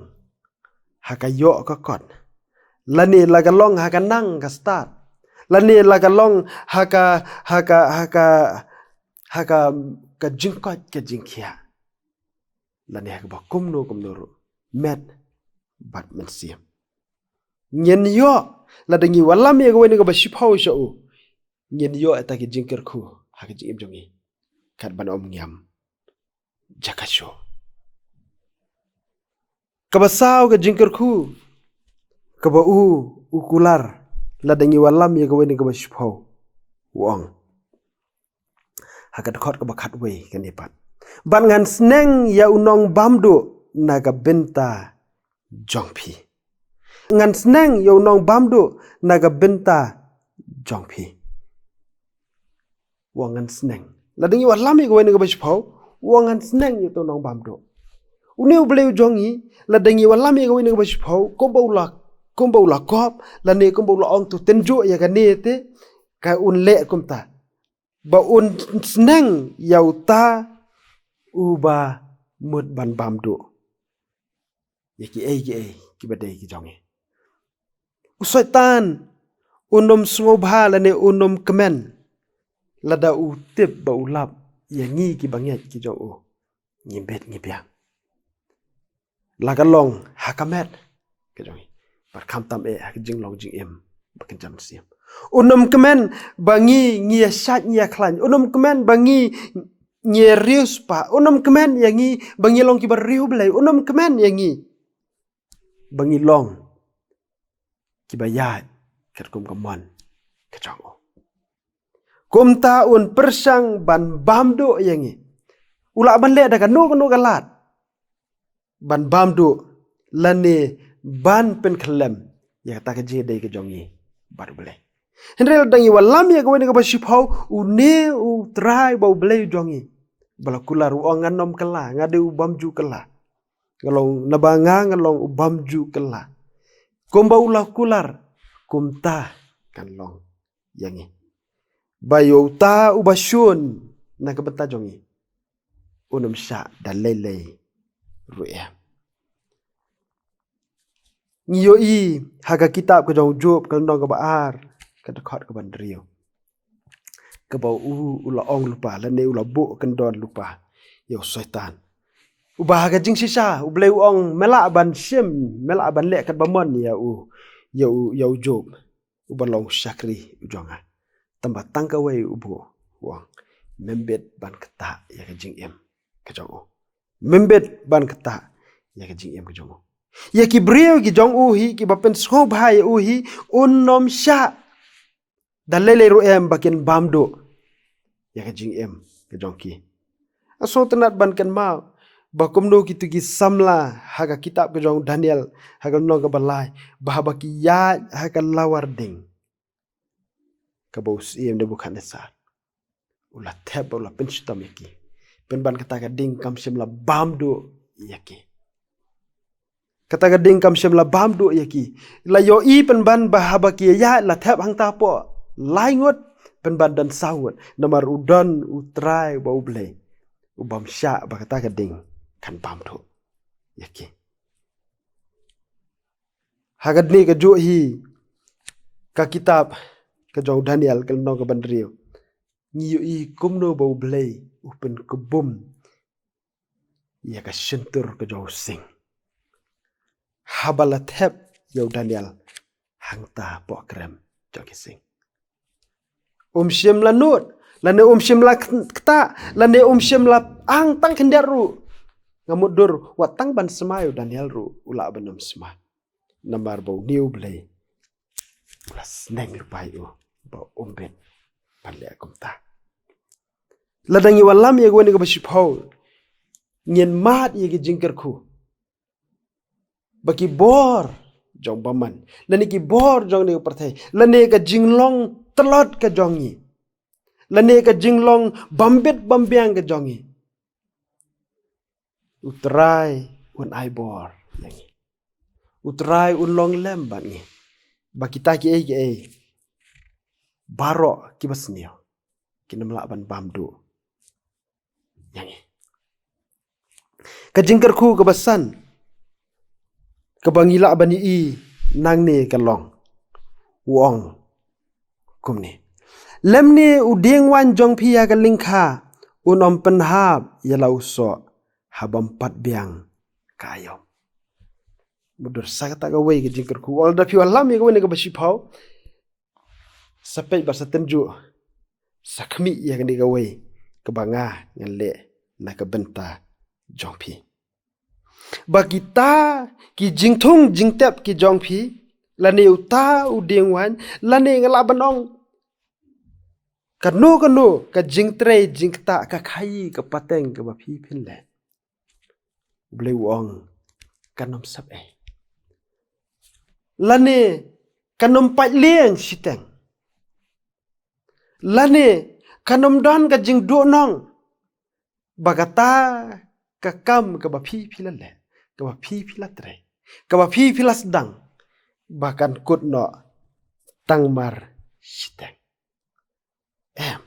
ha ka ïoh ka kot, lane la ka long ha ka nang ka stad, lane la ka long ha ka, ha ka, ha ka, ha ka, ka jingkoit ka jingkhiah, lane ha kaba kumno kumno ruh, met bad mynsiem. Ngin ïoh, lada ngi wallam ïa kawei na kaba shiphew sha u, ngin ïoh ïa kita ki jingkyrkhu ha ka jingim jong ngi. Kat ban ym ngiam jaka shuh. Kaba saw ka jingkyrkhu kaba u, u kular, lada ngi wallam ïa kawei na kaba shiphew, u ong ha ka dkhot kaba khatwei kane pat, Bad ngan sneng ïa u nongbamduh na ka bynta jong phi. Ngan sneng ïa u nongbamduh na ka bynta jong phi. Wa ngan sneng. Lada ngi wallam ïa kawei na kaba shiphew, wa ngan sneng ïa uto u nongbamduh. Une U Blei u jong ngi, lada ngi wallam ïa kawei na kaba shiphew, kumba u la, kumba u la kop, lane kumba u la ong to tynjuh ïa kane te, ka un leh kumta. Ba un sneng ïa uta uba mut ban bamduh ïa kiei kiei kiba dei ki jong ngi. U Soitan un ym sngewbha lane un ym kmen lada u tip ba u lap ïa ngi kiba ngeit ki jong u, ngi bit ngi biang. La ka long ha ka met ka jong ngi, bad khamtam eh ha ka jinglong jingim ba kynja mynsiem. Un ym kmen ba ngi, ngi ïa shait ngi ïa khlaiñ. Un ym kmen ba ngi, ngi ïa riewspah. Un ym kmen ïa ngi ba ngi long kiba riewblei. Un ym kmen ïa ngi ba ngi long kiba ïaid katkum ka mon ka jong u. Kumta un pyrshang ban bamduh ïa ngi. U lah ban leh da kano kano ka lad ban bamduh lane ban pynkhyllem ïa kata ka jingïadei ka jong ngi bad U Blei. Hynrei lada ngi wallam ïa kawei na kaba shiphew, une U Trai ba U Blei u jong ngi, ba la kular, u ong, ngan ym kylla, nga dei u bym ju kylla. Nga long, naba nga nga long u bym ju kylla. Kumba u la kular, kumta kan long ïa ngi. Ba ïa uta uba shun na ka bynta jong ngi, un ym shah da lei lei ruh em. Ngi ïohi ha ka kitab ka jong u Job, ka lynnong kaba ar, ka dkhot kaba hynriew, kaba u, u la ong lypa lane u la buh kyndon lypa ïa u Soitan. Uba ha ka jingshisha U Blei u ong, me lah ban shim, me lah ban leh katba mon ïa u, ïa u, ïa u Job, uba long u shakri u jong nga. Tangba tang kawei u buh, u ong, mem bit ban ktah ïa ka jingim ka jong u. Mem bit ban ktah ïa ka jingim ka jong u. Ïa ki briew ki jong u hi, kiba pynsngewbha ïa u hi, un ym shah da lei lei ruh em ba kin bamduh ïa ka jingim ka jong ki. Nga sngewtynnat ban kynmaw ba kumno kito ki samla ha ka kitab ka jong u Daniel, ha ka lynnong kaba lai, ba haba ki ïaid ha ka lawar ding, kaba u syiem Nebukhadnessar u la thep, u la pynshitom ïa ki, pynban kata ka ding kam shym la bamduh ïa ki. Kata ka ding kam shym la bamduh ïa ki. La ïohi pynban ba haba ki ïaid la thep hangta hapoh lai ngut, pynban don saw ngut. Namar u don U Trai ba U Blei u bym shah ba kata ka ding kan bamduh ïa ki. Ha kane kajuh hi ka kitab ka jong u Daniel, ka lynnong kaba hynriew, ngi ïohi kumno ba U Blei u pynkbum ïa ka shyntur ka jong u sing haba la thep ïa u Daniel hangta hapoh krem jong ki sing. Um shym la nud, lane um shym la ktah, lane um shym la ang tang khyndiat ruh. Nga mutdur, wat tang ban smai u Daniel ruh u lah ban ym smai. Namar ba une U Blei u la sneng lypa ïa u ba um bit ban leh kumta. Lada ngi wallam ïa kawei na kaba shiphew, ngin mad ïa ki jingkyrkhu ba ki bor jong bymman, lane ki bor jong kane ka pyrthei, lane ka jinglong tlot ka jong ngi, lane ka jinglong bym bit bym biang ka jong ngi, U Trai un ai bor ïa ngi. U Trai un long lem bad ngi ba kita kiei kiei baroh kiba sniew kin ym lah ban bamduh ïa ngi. Ka jingkyrkhu kaba san kaba ngi lah ban ïohi nangne ka long, u ong kumne: Lymne u dieng waiñ jong phi ha ka lyngkha un ym pynhap ïa la u soh ha bym pat biang ka aïom. Mutdur, sa kata kawei ka jingkyrkhu. Wat lada phi wallam ïa kawei na kaba shiphew, sa peit bad sa tynjuh, sa khmih ïa kane kawei kaba nga ngan leh na ka bynta jong phi. Ba kita ki jingthung jingtep ki jong phi, lane uta u dieng waiñ, lane nga lah ban ong kano kano ka jingtrei jingktah, ka khaii ka pateng kaba phi phin leh, U Blei u ong kan ym sep ei. Lane kan ym pait lieng shiteng. Lane kan ym don ka jingduhnong ba kata ka kam kaba phi phi la leh, kaba phi phi la trei, kaba phi phi la sdang, ba kan kut noh tang mar shiteng. Em,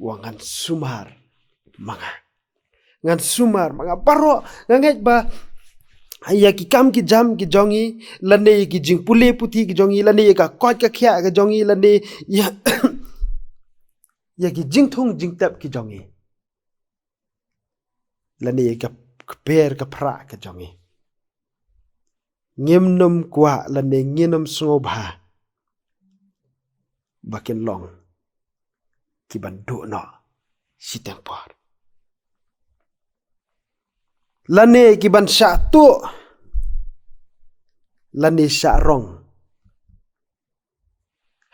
u ong ngan sumar ma nga. Ngan sumar ma nga baroh. Nga ngeit ba ïa ki kam ki jam ki jong ngi, lane ïa ki jingpule puthi ki jong ngi, lane ïa ka koit ka khiah ka jong ngi, lane ïa, ïa ki jingthung jingtep ki jong ngi, lane ïa ka kper ka phrah ka jong ngi, ngim nym kwah lane ngin nym sngewbha ba kin long ki ban duh noh shiteng por, lane ki ban shah tuh, lane shah rong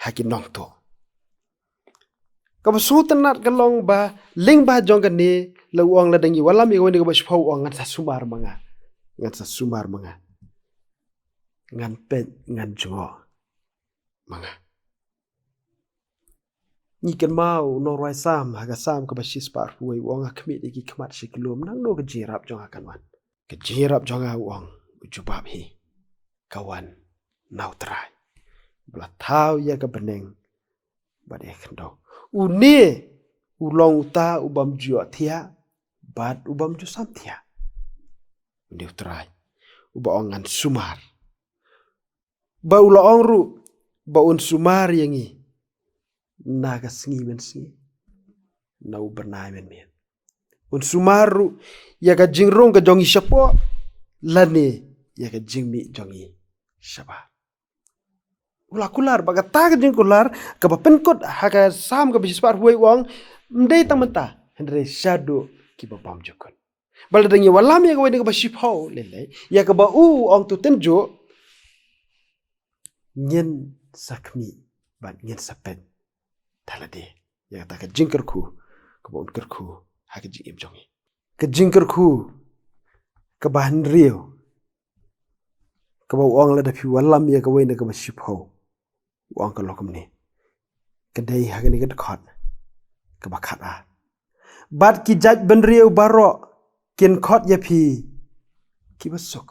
ha ki nongtuh. Kaba sngewtynnat ka long ba lyngba jong kane, la u ong, lada ngi wallam ïa kawei na kaba shiphew, u ong ngan sa sumar ma nga. Ngan sa sumar ma nga. Ngan peit, ngan jngoh ma nga. Ngi kynmaw u nongrwai Salm ha ka Salm kaba shispah arphew wei, u ong, nga khmih da ki khmat sha ki lum, nangno ka jingïarap jong nga kan wan? Ka jingïarap jong nga, u ong, u jubab hi, ka wan na U Trai, ba la thaw ïa ka bneng bad ïa ka khyndew. Une u long uta u bym ju ïohthiah bad u bym ju samthiah. Une U Trai uba ong ngan sumar. Ba u la ong ruh ba un sumar ïa ngi na ka sngi mynsngi, na u bnai mynmiet. Un sumar ruh ïa ka jingrung ka jong ngi shapoh, lane ïa ka jingmih jong ngi shabar. U la kular, bad kata ka jingkular kaba pynkut ha ka Salm kaba shispah arphew wei, u ong, ym dei tang mynta, hynrei shaduh kiba bymjukut. Bad lada ngi wallam ïa kawei na kaba shiphew, lei lei ïa kaba u ong, to tynjuh, ngin sa khmih bad ngin sa peit da lade ïa kata ka jingkyrkhu kaba un kyrkhu ha ka jingim jong ngi. Ka jingkyrkhu kaba hynriew, kaba u ong, lada phi wallam ïa kawei na kaba shiphew, u ong ka long kumne. Ka dei ha kane ka dkhot kaba khatar. Bad ki jaitbynriew baroh kin khot ïa phi kiba suk.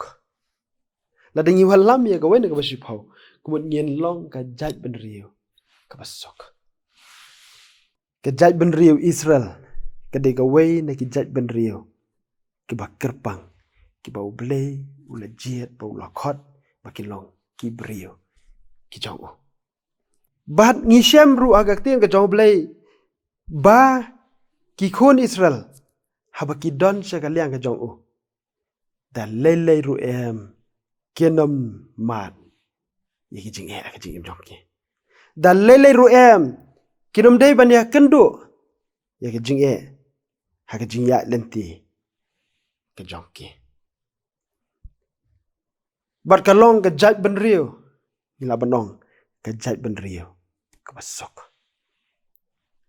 Lada ngi wallam ïa kawei na kaba shiphew, kumut ngin long ka jaitbynriew kaba suk. Ka jaitbynriew Israel ka dei kawei na ki jaitbynriew kiba kyrpang, kiba U Blei u la jied, ba u la khot ba ki long ki briew ki jong u. Bad ngi shem ruh ha ka ktien ka jong U Blei ba ki khun Israel, haba ki don sha ka liang ka jong u, da lei lei ruh em kin ym mad ïa ki jingeh ha ka jingim jong ki. Da lei lei ruh em kin ym dei ban ïakynduh ïa ki jingeh ha ka jingïaid lynti ka jong ki. Bad ka long ka jaitbynriew, ngi lah ban ong, ka jaitbynriew kaba suk.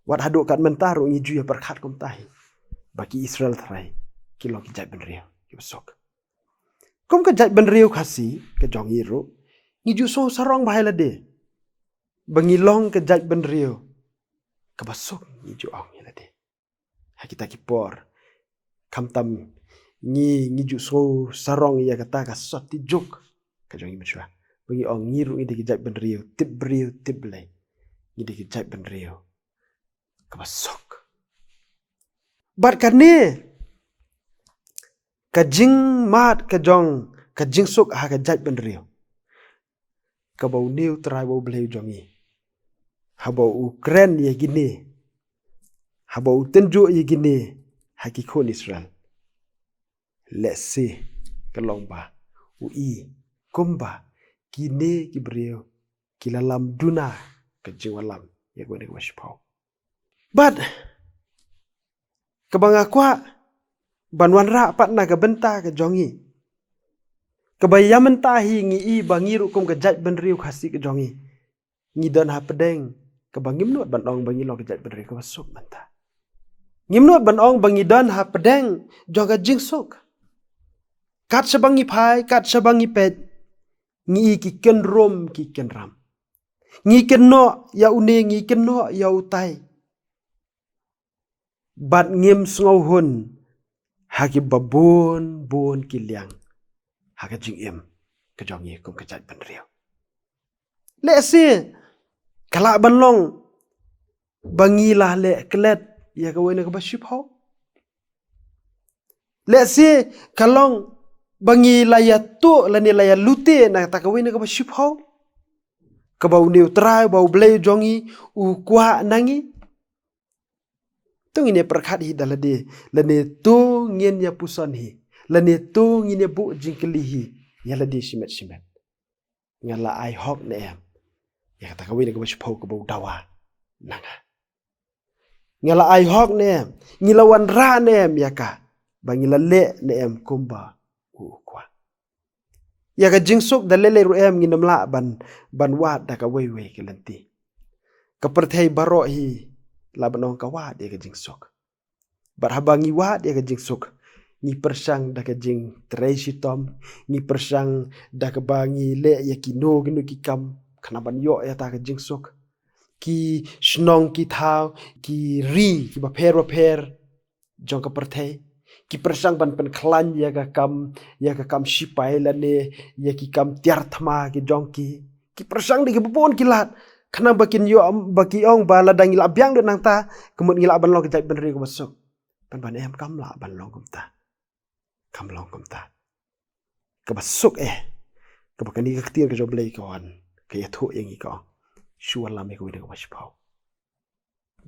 Wat haduh kat mynta ruh ngi ju ïa pyrkhat kumta hi, ba ki Israel trai ki long ki jaitbynriew kiba suk. Kum ka jaitbynriew Khasi ka jong ngi ruh, ngi ju sngew sarong bha ïa lade ba ngi long ka jaitbynriew kaba suk, ngi ju ong ïa lade ha kita ki por. Khamtam ngi, ngi ju sngew sarong ïa kata ka sot ti juk ka jong ngi mynshuwa, ba ngi ong ngi ruh ngi dei ki jaitbynriew tip briew tip Blei, ngi dei ki jaitbynriew kaba suk. Bad kane ka jingmad ka jong ka jingsuk ha ka jaitbynriew, kaba une U Trai ba U Blei u jong ngi, haba u kren ïa kine, haba u tynjuh ïa kine ha ki khun Israel, lehse ka long ba u i kumba kine ki briew ki la lam duna ka jingwallam ïa kawei na kaba shiphew. Bad kaba nga kwah ban wanrah pat na ka bynta ka jong ngi, kaba ïa mynta hi ngi i ba ngi ruh kum ka jaitbynriew Khasi ka jong ngi, ngi don hapdeng kaba ngim nud ban ong ba ngi long ka jaitbynriew kaba suk mynta. Ngim nud ban ong ba ngi don hapdeng jong ka jingsuk. Kat shaba ngi phai, kat shaba ngi peit, ngi i ki kynrum ki kynram. Ngi kynnoh ïa une, ngi kynnoh ïa utai. Bad ngim sngewhun ha kiba bun bun ki liang ha ka jingim ka jong ngi kum ka jaitbynriew. Lehse ka lah ban long ba ngi la leh klet ïa kawei na kaba shiphew. Lehse ka long ba ngi la ïathuh lane la ïalute na kata kawei na kaba shiphew, kaba une U Trai, ba U Blei jong ngi u kwah na ngi. To ngin ïa pyrkhat hi da lade, lane to ngin ïa puson hi, lane to ngin ïa buh jingkylli hi ïa lade shimet shimet. Nga la ai hok ne em ïa kata kawei na kaba shiphew kaba u dawa na nga? Nga la ai hok ne em, ngi la wanrah ne em ïa ka, ba ngi la leh ne em kumba u kwah? Ïa ka jingsuk da lei lei ruh em ngin ym lah ban, ban wad da kawei wei ka lynti. Ka pyrthei baroh hi lah ban ong ka wad ïa ka jingsuk. Bad haba ngi wad ïa ka jingsuk, ngi pyrshang da ka jingtrei shitom, ngi pyrshang da kaba ngi leh ïa kino kino ki kam khnang ban ïoh ïa kata ka jingsuk. Ki shnong ki thaw, ki ri kiba pher bapher jong ka pyrthei, ki pyrshang ban pynkhlaiñ ïa ka kam, ïa ka kam shipai lane ïa ki kam tiar thma ki jong ki. Ki pyrshang da kiba bun ki lad khnang ba kin ïoh, ba ki ong ba lada ngi lah biang lut nangta, ka mut ngi lah ban long ka jaitbynriew kaba suk. Pynban em, kam lah ban long kumta. Kam long kumta. Kaba suk eh, kaba kane ka ktien ka jong U Blei ka wan, ka ïathuh ïa ngi, ka ong, shu wallam ïa kawei na kaba shiphew.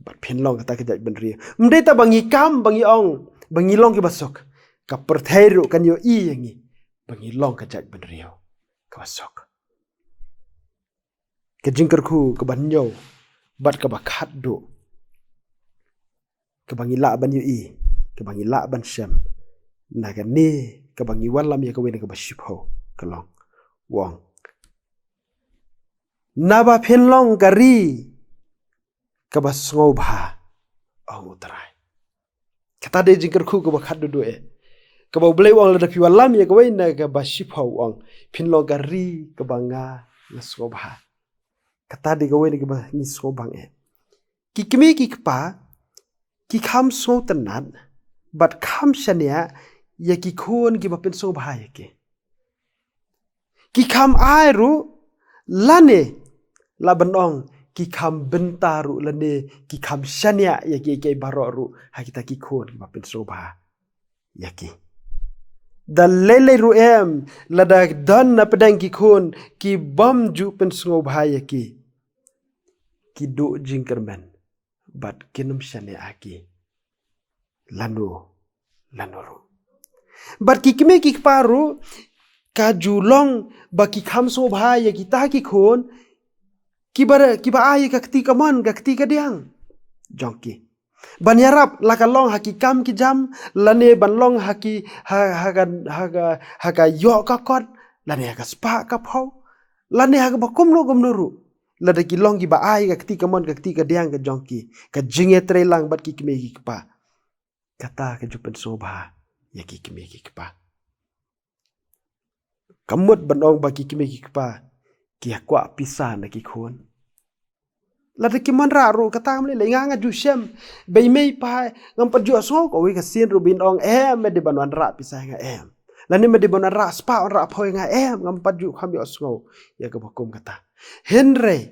Bad phin long kata ka jaitbynriew. Ym dei tang ba ngi kam, ba ngi ong ba ngi long kiba suk, ka pyrthei ruh kan ïohi ïa ngi ba ngi long ka jaitbynriew kaba suk. Ka jingkyrkhu kaba hynñiew bad kaba khatduh, kaba ngi lah ban ïohi, kaba ngi lah ban shem na kane kaba ngi wallam ïa kawei na kaba shiphew, ka long, u ong, naba phin long ka ri kaba sngewbha, ong U Trai. Kata dei jingkyrkhu kaba khatduh eh, kaba U Blei u ong lada phi wallam ïa kawei na kaba shiphew, u ong, phin long ka ri kaba nga, nga sngewbha. Kata dei kawei na kaba ngi sngewbang eh. Ki kmie ki kpa ki kham sngewtynnat bad kham shaniah ïa ki khun kiba pynsngewbha ïa ki. Ki kham ai ruh, lane lah ban ong ki kham bynta ruh, lane ki kham shaniah ïa kiei kiei baroh ruh ha kita ki khun kiba pynsngewbha ïa ki. Da lei lei ruh em, lada don na pdeng ki khun ki bym ju pynsngewbha ïa ki, ki duh jingkyrmen bad kin ym shaniah ha ki lano lano ruh. Bad ki kmie ki kpa ruh, ka ju long ba ki kham sngewbha ïa kita ki khun kiba, kiba ai ïa ka kti kamon, ka kti kadiang jong ki, ban ïarap, la ka long ha ki kam ki jam, lane ban long ha ki, ha, ha ka, ha ka, ha ka ïoh ka kot, lane ha ka spah ka phew, lane ha kaba kumno kumno ruh. Lada ki long kiba ai ka kti kamon, ka kti kadiang ka jong ki, ka jingïatreilang bad ki kmie ki kpa, kata ka ju pynsngewbha ïa ki kmie ki kpa. Kam mut ban ong ba ki kmie ki kpa ki ïa kwah pisa na ki khun. Lada kim wanrah ruh, kata kam lei lei. Nga, nga ju shem, ba i mei i pa ngam pat ju ïohsngew kawei ka sien ruh ba in ong, em, me dei ban wanrah pisa ïa nga, em, lane me dei ban wanrah spah, wanrah phew ïa nga, em, ngam pat ju kham ïohsngew ïa kaba kum kata. Hynrei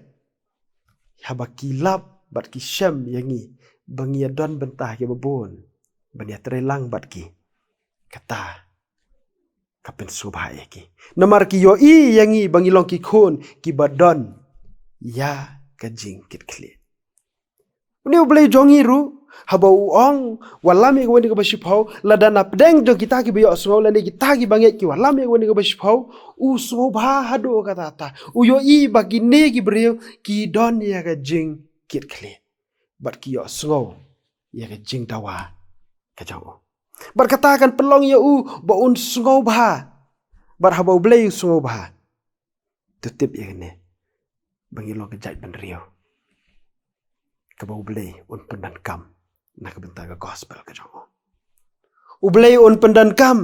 haba ki lap bad ki shem ïa ngi ba ngi ïa don bynta kiba bun ban ïatreilang bad ki, kata ka pynsngewbha ïa ki. Namar ki ïohi ïa ngi ba ngi long ki khun kiba don ïa ka jingkitkhlieh. Une U Blei jong ngi ruh, haba u ong, wallam ïa kawei na kaba shiphew, lada na pdeng jong kita kiba ïohsngew lane kita kiba ngeit ki wallam ïa kawei na kaba shiphew, u sngewbha haduh katta katta. U ïohi ba kine ki briew ki don ïa ka jingkitkhlieh bad ki ïohsngew ïa ka jingdawa ka jong u. Bad kata kan pynlong ïa u ba un sngewbha. Bad haba U Blei u sngewbha, to tip ïa kane, ba ngi long ka jaitbynriew kaba U Blei un pyndonkam na ka bynta ka gospel ka jong u. U Blei un pyndonkam,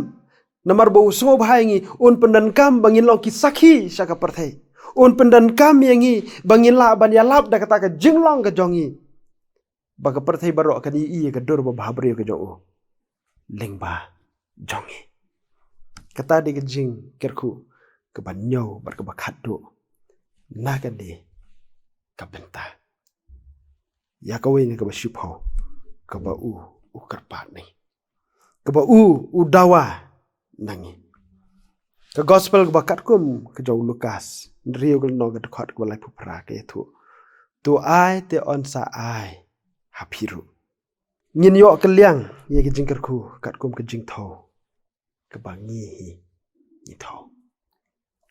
namar ba u sngewbha ïa ngi, un pyndonkam ba ngin long ki sakhi sha ka pyrthei. Un pyndonkam ïa ngi ba ngin lah ban ïalap da kata ka jinglong ka jong ngi, ba ka pyrthei baroh kan ïohi ïa ka dur babha briew ka jong u lyngba jong ngi. Kata dei ka jingkyrkhu kaba hynñiew bad kaba khatduh na kane ka bynta. Ïa kawei na kaba shiphew, kaba u, u kyrpad na ngi, kaba u, u dawa na ngi. Ka gospel kaba katkum ka jong u Lukas, hynriew ka lynnong ka dkhot kaba laiphew phra ka ïathuh: To ai te yn sa ai ha phi ruh. Ngin ïoh kylliang ïa ka jingkyrkhu katkum ka jingthew kaba ngi hi ngi thew.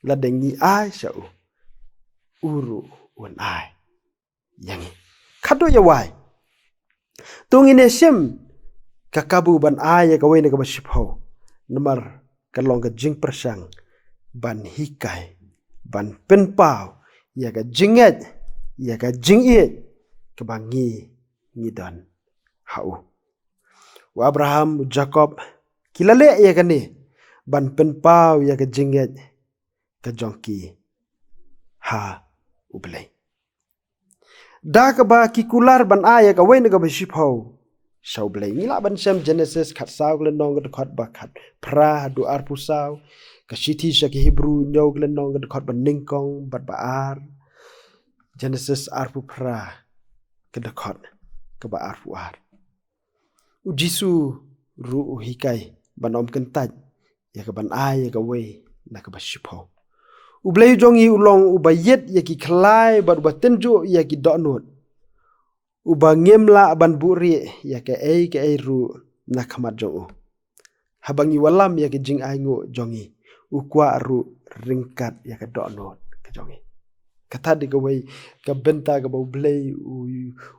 Lada ngi ai sha u, u ruh un ai ïa ngi. Khatduh ïa wai, to ngin ïa shim ka kabu ban ai ïa kawei na kaba shiphew, namar ka long ka jingpyrshang ban hikai, ban pynpaw ïa ka jingngeit, ïa ka jingïeit kaba ngi ngi don ha u. U Abraham, u Jakob, ki la leh ïa kane, ban pynpaw ïa ka jingngeit ka jong ki ha U Blei. Da kaba ki kular ban ai ïa kawei na kaba shiphew sha U Blei. Ngi lah ban shem Genesis khatsaw ka lynnong ka dkhot ba khatphra haduh arphew saw. Ka shithi sha ki Hebru hynñiew ka lynnong ka dkhot ba nyngkong bad ba ar. Genesis arphew phra ka dkhot kaba arphew ar. U Jisu ruh u hikai ban ym kyntait ïa ka ban ai ïa kawei na kaba shiphew. U Blei u jong ngi u long uba ïit ïa ki khlai bad uba tynjuh ïa ki dohnud. Uba ngim lah ban buhrieh ïa kaei kaei ruh na khmat jong u. Haba ngi wallam ïa ka jingainguh jong ngi, u kwah ruh ryngkat ïa ka dohnud ka jong ngi. Kata dei kawei ka bynta kaba U Blei u,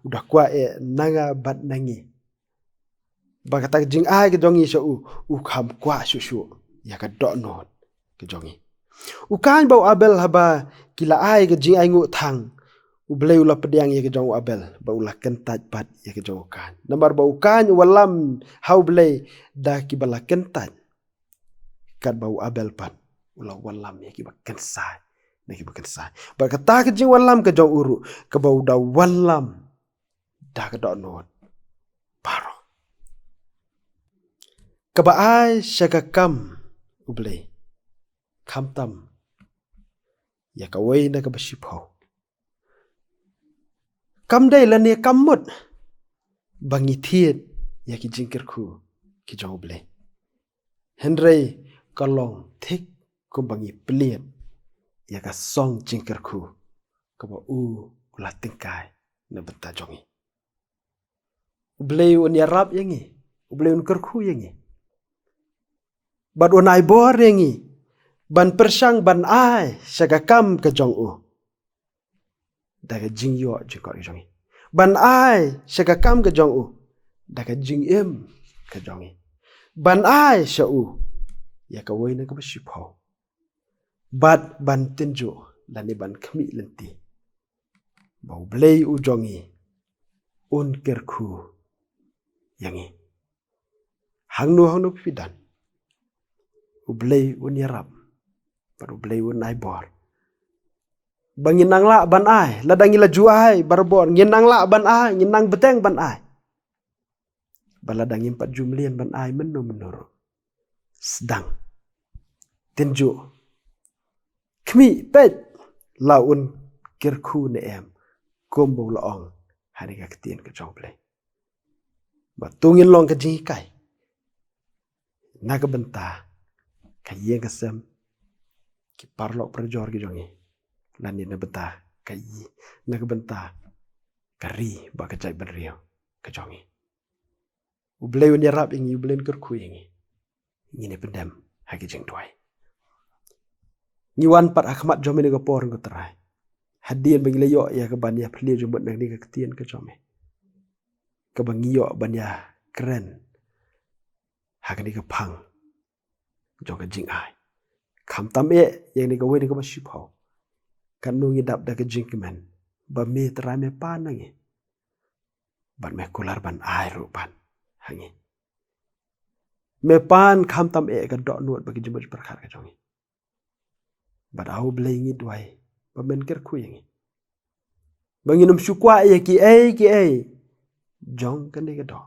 u da kwah eh na nga bad na ngi, ba kata ka jingai ka jong ngi sha u, u kham kwah shuh shuh ïa ka dohnud ka jong ngi. U Kain bad u Abel, haba ki la ai ka jingainguh thang, U Blei u la pdiang ïa ka jong u Abel bad u la kyntait pat ïa ka jong u Kain. Namar ba u Kain u wallam ha U Blei da kiba la kyntait, katba u Abel pat u la wallam ïa kiba kynsai, da kiba kynsai. Bad kata ka jingwallam ka jong u ruh, kaba u da wallam da ka dohnud baroh, kaba ai sha ka kam U Blei, khamtam ïa kawei na kaba shiphew. Kam dei lane kam mut ba ngi thied ïa ki jingkyrkhu ki jong U Blei. Hynrei ka long thik kumba ngi plie ïa ka song jingkyrkhu kaba u, u la tyngkai na bynta jong ngi. U Blei un ïarap ïa ngi, U Blei un kyrkhu ïa ngi, bad un ai bor ïa ngi ban pyrshang ban ai sha ka kam ka jong u da ka jingïoh jingkoit ka jong ngi, ban ai sha ka kam ka jong u da ka jingim ka jong ngi, ban ai sha u ïa kawei na kaba shiphew, bad ban tynjuh lane ban khmih lynti ba U Blei u jong ngi un kyrkhu ïa ngi. Hangno hangno phi don, U Blei un ïarap bad U Blei un ai bor ba ngin nang lah ban ai. Lada ngi la ju ai barabor, ngin nang lah ban ai, ngin nang bteng ban ai. Ba lada ngim pat ju mlien ban ai mynno mynno ruh, sdang, tynjuh, khmih, peit la un kyrkhu ne em, kumba u la ong ha kane ka ktien ka jong U Blei. Ba to ngin long ka jinghikai na ka bynta ka ïing ka sem, ki paralok parajor ki jong ngi, lane na bynta ka ï, na ka bynta ka ri bad ka jaitbynriew ka jong ngi. U Blei un ïarap ïa ngi, U Blei un kyrkhu ïa ngi. Ngin ïa pyndem ha ki jingduwai. Ngi wan pat ha khmat jong me ha kane ka por, ko Trai, hadien ba ngi la ïoh ïa ka ban ïa plie jingmut na kane ka ktien ka jong me, kaba ngi ïoh ban ïa kren ha kane ka phang jong ka jingai. Khamtam eh ïa kane kawei na kaba shiphew, katno ngi dap da ka jingkmen ba me Trai me pan na ngi. Bad me kular ban ai ruh pat ha ngi. Me pan khamtam eh ka dohnud bad ki jingmut jingpyrkhat ka jong ngi. Bad A Blei, ngi duwai ba men kyrkhu ïa ngi ba ngin ym shu kwah ïa kiei kiei jong kane ka doh,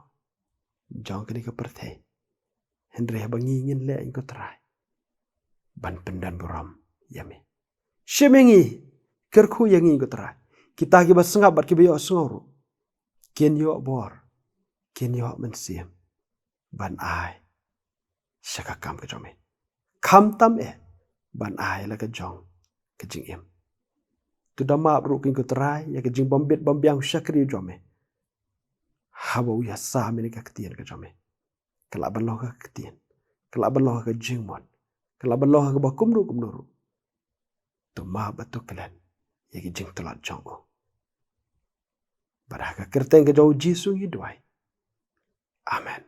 jong kane ka pyrthei. Hynrei ba ngi ngin leh, ko Trai, ban pyndonburom ïa me. Shim ïa ngi, kyrkhu ïa ngi, ko Trai. Kita kiba sngap bad kiba ïohsngew ruh kin ïoh bor, kin ïoh mynsiem ban ai sha ka kam ka jong me. Khamtam eh ban ai la ka jong ka jingim. To da map ruh kin, ko Trai, ïa ka jingbym bit bym biang u shakri jong me. Haba u ïasam ïa ka ktien ka jong me, ka lah ban long ka ktien, ka lah ban long ka jingmut, ka lah ban long kaba kumno kumno ruh. To map bad to klet ïa ki jingtlot jong u. Bad ha ka kyrteng ka jong u Jisu ngi duwai. Amen.